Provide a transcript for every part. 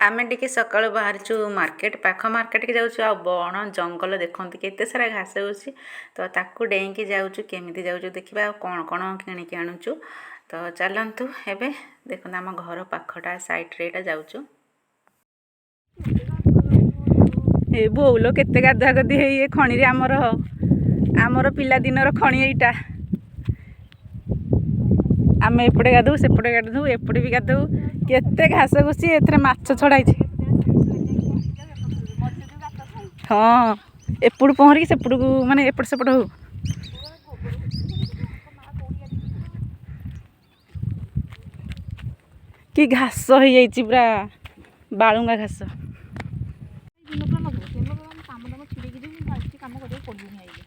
ଆମେ ଟିକେ ସକାଳୁ ବାହାରିଛୁ ମାର୍କେଟ, ପାଖ ମାର୍କେଟకి ଯାଉଛୁ। ଆଉ ବଣ ଜଙ୍ଗଲ ଦେଖନ୍ତୁ, କେତେ ସାରା ଘାସ ହେଉଛି। ତ ତାକୁ ଡେଇଁକି ଯାଉଛୁ। କେମିତି ଯାଉଛୁ ଦେଖିବା ଆଉ କ'ଣ କ'ଣ କିଣିକି ଆଣୁଛୁ। ତ ଚାଲନ୍ତୁ ଏବେ। ଦେଖନ୍ତୁ, ଆମ ଘର ପାଖଟା ସାଇଡ଼୍ରେ ଏଇଟା ଯାଉଛୁ। ଏ ବୋଉଲୋ, କେତେ ଗାଧୁଆ ଗାଧି ହେଇ ଏ ଖଣିରେ। ଆମର ଆମର ପିଲାଦିନର ଖଣି ଏଇଟା। ଆମେ ଏପଟେ ଗାଧଉ, ସେପଟେ ଗାଧଉ, ଏପଟେ ବି ଗାଧଉ। କେତେ ଘାସ ଘୁସି, ଏଥିରେ ମାଛ ଛଡ଼ା ହେଇଛି। ହଁ, ଏପଟୁ ପହଁରିକି ସେପଟକୁ, ମାନେ ଏପଟ ସେପଟ ହଉ। କି ଘାସ ହେଇଯାଇଛି, ପୁରା ବାଳୁଙ୍ଗା ଘାସ। ଦିନ ପୁରା ଲଗେଇବ, ଦିନ ପୁରା କାମ ଦାମ ଛିଡ଼େଇକି ଯିବି। ଆଉ କିଛି କାମ କରିବାକୁ ପଡ଼ିବନି ଆଇଲେ।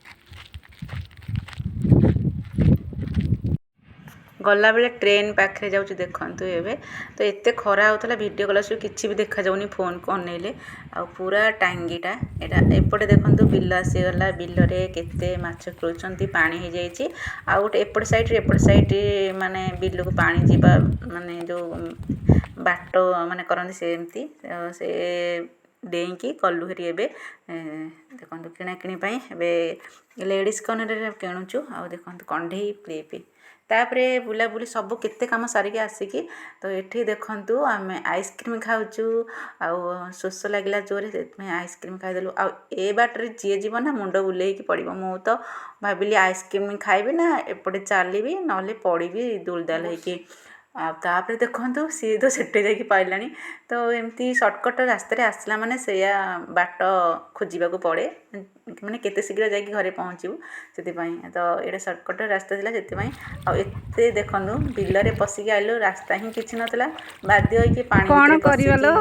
ଗଲାବେଳେ ଟ୍ରେନ୍ ପାଖରେ ଯାଉଛୁ। ଦେଖନ୍ତୁ, ଏବେ ତ ଏତେ ଖରା ହେଉଥିଲା, ଭିଡ଼ିଓ କଲା ସବୁ କିଛି ବି ଦେଖାଯାଉନି ଫୋନ୍କୁ ଅନେଇଲେ। ଆଉ ପୁରା ଟାଙ୍ଗିଟା ଏଇଟା। ଏପଟେ ଦେଖନ୍ତୁ, ବିଲ ଆସିଗଲା। ବିଲରେ କେତେ ମାଛ ଖେଳୁଛନ୍ତି, ପାଣି ହେଇଯାଇଛି। ଆଉ ଗୋଟେ ଏପଟ ସାଇଡ଼୍ରେ, ଏପଟ ସାଇଡ଼୍ ମାନେ ବିଲକୁ ପାଣି ଯିବା, ମାନେ ଯେଉଁ ବାଟ ମାନେ କରନ୍ତି ସେମିତି ସେ ଡେଇଁକି ଗଲୁ ହେରି। ଏବେ ଦେଖନ୍ତୁ, କିଣାକିଣି ପାଇଁ ଏବେ ଲେଡ଼ିଜ୍ କର୍ଣ୍ଣରରେ କିଣୁଛୁ। ଆଉ ଦେଖନ୍ତୁ, କଣ୍ଢେଇ, କ୍ଲିପ୍। ତାପରେ ବୁଲାବୁଲି ସବୁ କେତେ କାମ ସାରିକି ଆସିକି ତ ଏଠି ଦେଖନ୍ତୁ, ଆମେ ଆଇସ୍କ୍ରିମ୍ ଖାଉଛୁ। ଆଉ ଶୋଷ ଲାଗିଲା ଜୋରେ, ସେଥିପାଇଁ ଆଇସ୍କ୍ରିମ୍ ଖାଇଦେଲୁ। ଆଉ ଏ ବାଟରେ ଯିଏ ଯିବ ନା, ମୁଣ୍ଡ ବୁଲେଇକି ପଡ଼ିବ। ମୁଁ ତ ଭାବିଲି ଆଇସ୍କ୍ରିମ୍ ଖାଇବି ନା ଏପଟେ ଚାଲିବି, ନହେଲେ ପଡ଼ିବି ଦୁଲଦାଲ ହେଇକି। ଆଉ ତାପରେ ଦେଖନ୍ତୁ, ସିଏ ତ ସେଠି ଯାଇକି ପାଇଲାଣି। ତ ଏମିତି ସର୍ଟକଟ୍ ରାସ୍ତାରେ ଆସିଲା ମାନେ ସେଇଆ ବାଟ ଖୋଜିବାକୁ ପଡ଼େ, ମାନେ କେତେ ଶୀଘ୍ର ଯାଇକି ଘରେ ପହଞ୍ଚିବୁ ସେଥିପାଇଁ। ତ ଏଇଟା ସର୍ଟକଟ୍ ରାସ୍ତା ଥିଲା ସେଥିପାଇଁ। ଆଉ ଏତେ ଦେଖନ୍ତୁ, ବିଲରେ ପଶିକି ଆଇଲୁ, ରାସ୍ତା ହିଁ କିଛି ନଥିଲା। ବାଧ୍ୟ ହେଇକି ପାଣି କଣ ଭିତରେ କରିବା ପଶିକି ଲୋ?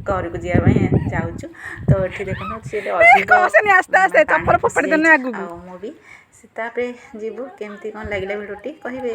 ଘରକୁ ଯିବା ପାଇଁ ଯାଉଛୁ। ତ ଏଠି ଦେଖନ୍ତୁ, ସିଏ ଅଧିକ କସନି, ଆସ୍ତେ ଆସ୍ତେ। ପାଣି ଚପଲ ଫୋପାଡ଼ି ଦେନେ ପଶିଯାଇଛି। ଆଗକୁ। ଆଉ ମୁଁ ବି ସେ ତାପରେ ଯିବୁ। କେମିତି କ'ଣ ଲାଗିଲା ଭିଡ଼ିଓଟି କହିବେ।